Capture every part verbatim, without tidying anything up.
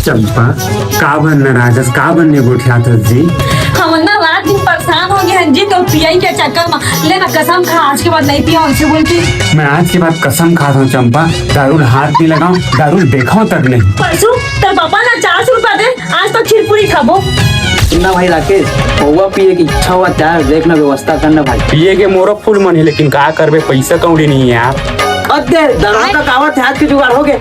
चंपा, का बर नाराज हस, का बर नहीं गोठियात हस जी? हम ना रात दिन परेशान हो गए हैं जी, तो पियई के चक्कर में। ले ना कसम खा, आज के बाद नहीं पिया, उनसे बोल के। मैं आज के बाद कसम खाता हूँ चंपा, दारू हाथ नहीं लगाऊं, दारू देखाऊं तक नहीं। परसों तेरे पापा ना चार सौ रुपया दे, आज तो खीर पूरी खाबो। सुनना भाई राकेश, पौवा पिए की इच्छा हुआ, चार देखना व्यवस्था करना भाई। पिए के मोरो फूल मन है, लेकिन का करबे, पैसा कौड़ी नहीं है यार। अद्दे दरवा का कावत है, आज के जुगाड़ हो गए।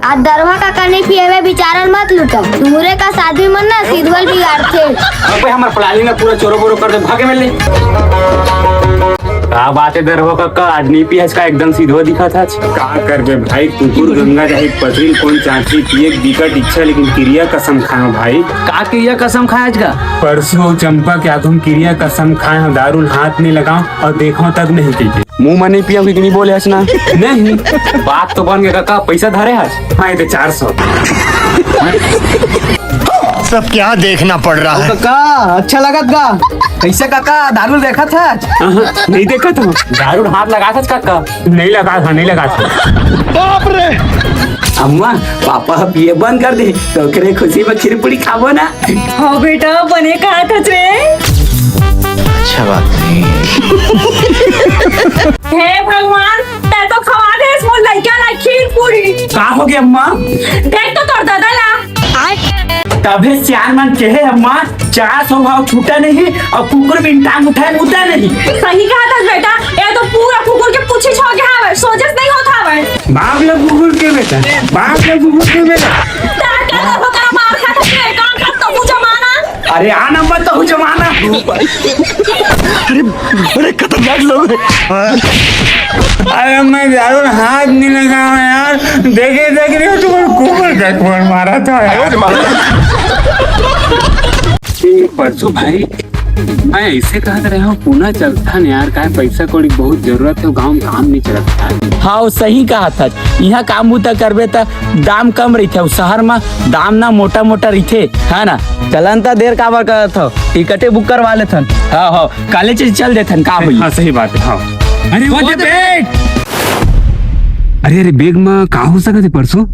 आज दरवा का कने पिएवे, विचारन मत लूटो। तुमरे का साधु मन ना सिधवल बिगाड़थे। अबे हमर प्लानिंग ना पूरा चोरो बोरो कर दे, भागे मिल ले। का बात है दरवा का, का आज नहीं पिया, आज का एकदम सिधवा दिखा था आज। का करबे भाई, कुकुर गंगा जाहि पथरी कौन चाची, पिए की बिकट इच्छा, लेकिन किरिया कसम खाया भाई। का किरिया कसम खाया आज का? परसों चंपा क्या तुम किरिया कसम खाए हो, दारू हाथ नहीं लगाओ और देखो तक नहीं पीते। मुंह में नहीं पिया, कि नहीं बोले हस ना? नहीं। बात तो बन गया, काका, पैसा धरे हस? हाँ, ये तो चार सौ। सब क्या देखना पड़ रहा है? काका, अच्छा लगत का? कैसे काका, दारू देखा था? हाँ, नहीं देखा था। दारू हाथ लगा था काका? नहीं लगा था, नहीं लगा था। बाप रे! अम्मा, पापा अब ये बंद कर दे, तो ओकरे खुशी में खीर पूरी खाबो ना। हाँ बेटा, बने कहा था रे। अच्छा बात नहीं। हे भगवान, तै तो खवा दे इस मोर लइका ला खीर पूरी। का हो गया अम्मा? देख तो तोर दादा ला। तभे सियान मन कहे अम्मा, चार सौ भाव छूटा नहीं और कुकुर बिन टांग उठाए मुद्दा नहीं। सही कहा था बेटा, ये तो पूरा कुकुर के पूछी छो गया हवे, सोचस नहीं होता हवे। बाप ला कुकुर के बेटा, बाप ला कुकुर के बेटा। तेरा क्या था, तेरा मार खाता है, काम करता हूँ जमाना। अरे आना मत तो जमाना। अरे बड़े खतरनाक लोग हैं। अरे मैं दारू हाथ नहीं लगावा यार, देखे देख रहे हो तुम कुकुर का कौन मारा था यार। ए, परसों भाई, मैं ऐसे कहत रहे हूँ, पुना चलथन यार, काय पैसा कौड़ी बहुत जरूरत है, गाँव में काम नहीं चलत है। हाँ, वो सही कहा था। यहाँ काम बूता करबे त दाम कम रहिथे, अउ शहर म दाम ना मोटा मोटा रहिथे, है ना? चलन त देर काबर करत हो, टिकटे बुक करवा लेथन। हाँ, हाँ, काले चीज चल देथन, का होई? हाँ, सही बात है, हाँ। अरे, वो वो दे दे बैग। अरे, अरे, बैग म का हो सकत हे परसों?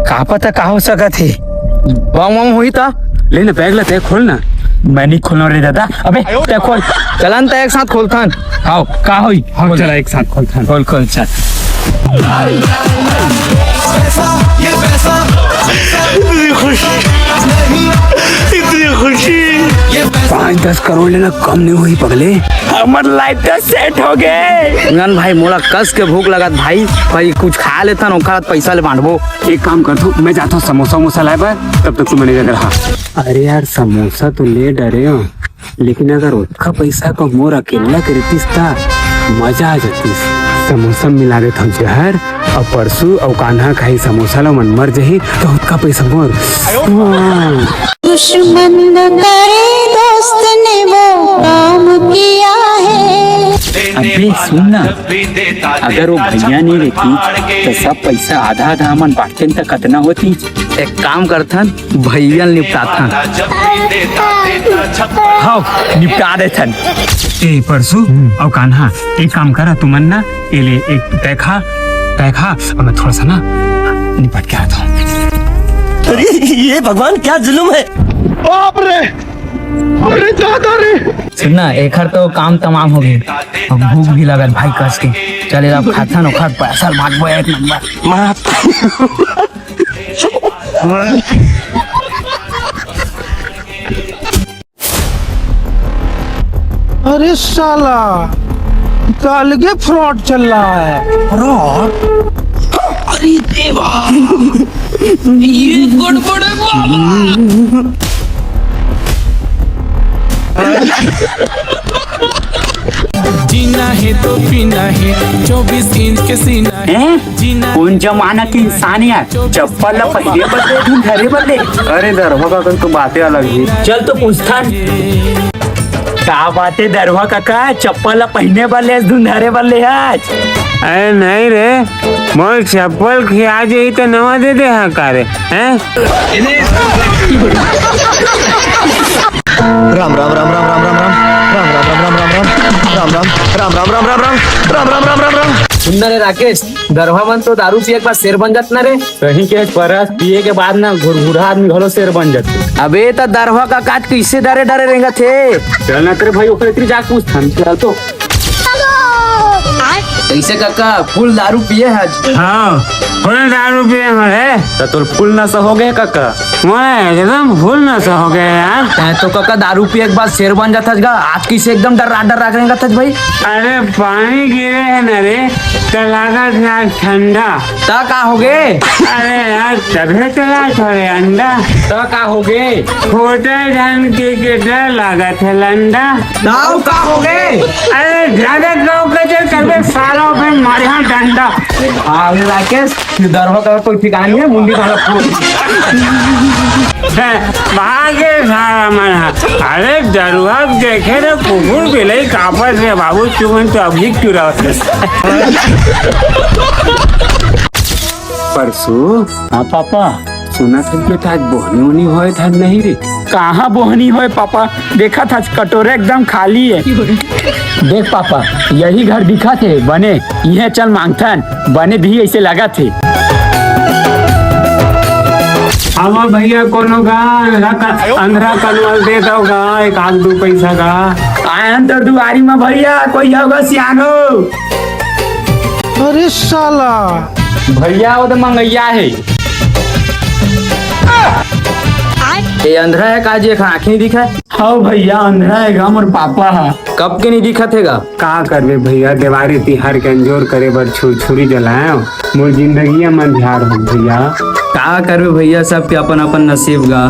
का पता का हो सकत हे? बम वम होई त? ले ना, बैग ला तै खोल ना। मैं नहीं खोलना रे दादा। अबे, तै खोल। चलन त एक साथ खोलथन। हाव, का होई? हाव, खोल। चला, एक साथ खोलथन। खोल, खोल, चल। इतनी खुशी, इतनी खुशी। पाँच दस करोड़ ले ना कम नहीं होई पगले। हमर लाइफ का सेट हो गए। नन भाई, मोला कस के भूख लगत भाई, भाई कुछ खा लेथन, ओखर बाद पैसा ले बांटबो। एक काम करथों, मैं जाथों समोसा वमोसा लाए बर, तब तक तू मैनेजर रहा। अरे यार, समोसा तो ले डरे हो, लेकिन अगर ओतका पैसा का मोर अकेल्ला के रहितिस त मजा आ जतिस। समोसा मिला देथों जहर, अउ परसू अउ कान्हा खाही समोसा ला मन मर जही, त ओतका पैसा मोर। दुश्मन न करे दोस्त ने वो काम किया है। अबे सुन ना, अगर वो भैया नहीं रहती त सब पैसा आधा आधा हमन बांटतेन त कतना होती? एक काम करथन, भैया ल निपटाथन। हाव, निपटा देथन। ए परसू अउ कान्हा, एक काम करा तुमन ना, ए ले एक तै खा, तै खा, अउ मैं थोड़ा सा ना निपट के आता हूँ। अरे ये भगवान, क्या जुल्म है। बाप रे, अरे दादा रे। सुन ना, एखर तो काम तमाम हो गई, अब भूख भी लगत भाई कस के। चल, अब खाथन, ओखर पैसा बांटबो एक नंबर। माफ। अरे साला, का अलगे फ्रॉड चल रहा है। फ्रॉड? अरे देवा, ये गड़बड़ है बाबा। जीना है तो पीना है, चौबीस इंच के सीना है। हैं? जीना कौन जमाना के इंसान यार, चप्पल ला पहिरे बर ले, धुन धरे बर ले। अरे दरभा काका, तो बातें अलग ही। चल तो पूछथन। का बात है दरभा काका, चप्पल ला पहिने बर ले, धुन धरे बर ले आज? अरे नहीं रे, मोर चप्पल खिया जाही तो नवा दे दे हा का रे, हैं? राम राम राम राम राम राम राम राम राम राम राम राम राम राम। राम राम राम राम राम राम राम राम राम राम राम राम राम। सुन ना रे राकेश, दरुहा मन तो दारू पिए के बाद शेर बन जात ना रे। सही के परस पिए के बाद ना घुरघुरा आदमी घलो शेर बन जाथे। अबे त दरुहा कका आज कइसे डरे डरे रेंगत हे। चल ना तेरे भाई ओकर इतनी जाके पूछ थन चल तो। कइसे कका फुल दारू पिए हच? हाँ, फुल दारू पिए हरे। त तोर फुल नशा हो गए कका? मैं एकदम फुल नशा हो गया यार। तैं तो कका दारू पिए के बाद शेर बन जाथस गा, आज कइसे एकदम डर्रा डर्रा के रेंगत हच भाई? अरे पानी गिरे हे ना रे, त लागत हे आज ठंडा। त का हो गे? अरे यार तभे तो यार थोड़े अंडा। त का हो गे? छोटे धन के, के डर लागत हे लंडा। गाँव का हो गे? अरे ज्यादा गाँव का जो तबे सारा पे मारिया डंडा। अरे राकेश, ये दरुहा का कोई ठिकाना नहीं है, मुंडी वाला फोन। भागे सारा मन। अरे दरुहा देखे रे कुकुर बिलाई कापत रे बाबू, तुमन तो अभी चुरा। परसों। हाँ पापा। सुना था कि आज बोहनी वोहनी होए था नहीं रे? कहाँ बोहनी होए पापा, देखा था कटोरा एकदम खाली है। देख पापा, यही घर दिखा थे बने, इहे चल मांगथन, बने दिही ऐसे लगा थे। अब भैया कोनो गा अंधरा क-, अंधरा कनवल दे दो गा एक आध दो पैसा गा। आयन तो दुआरी में भैया कोई होगा सियानो। अरे साला। भैया वो तो मंगैया है। ये अंधरा है का जी, एक आँख नहीं दिखा? हाँ भैया, अंधरा है गा मोर पापा हा। कब के नहीं दिखत है गा? का करबे भैया, देवारी तिहार के अंजोर करे बर छुरछुरी जलाएव, मोर जिंदगिया मंझार हो भैया। का करबे भैया, सबके अपन अपन नसीब गा।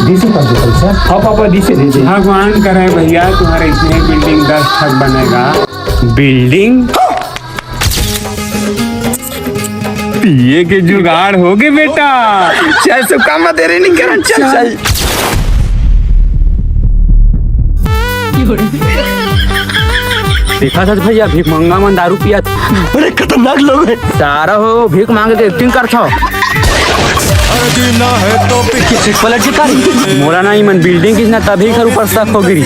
दिसे पापा पैसा? हाँ पापा, दिसे, दिसे। भगवान करे भैया, तुम्हारे इतने बिल्डिंग दस ठक बनेगा। बिल्डिंग? पिए के जुगाड़ हो गे बेटा। चल सुक्का मत देरी नहीं करन, चल चल। देखा था भैया, भीख मंगा मन दारू पियत। अरे खतरनाक लोग है। सारा हो भीख मांगे के एक्टिंग करथव। मोला ना इमन बिल्डिंग किस ना तभी घर ऊपर शक हो गिरी।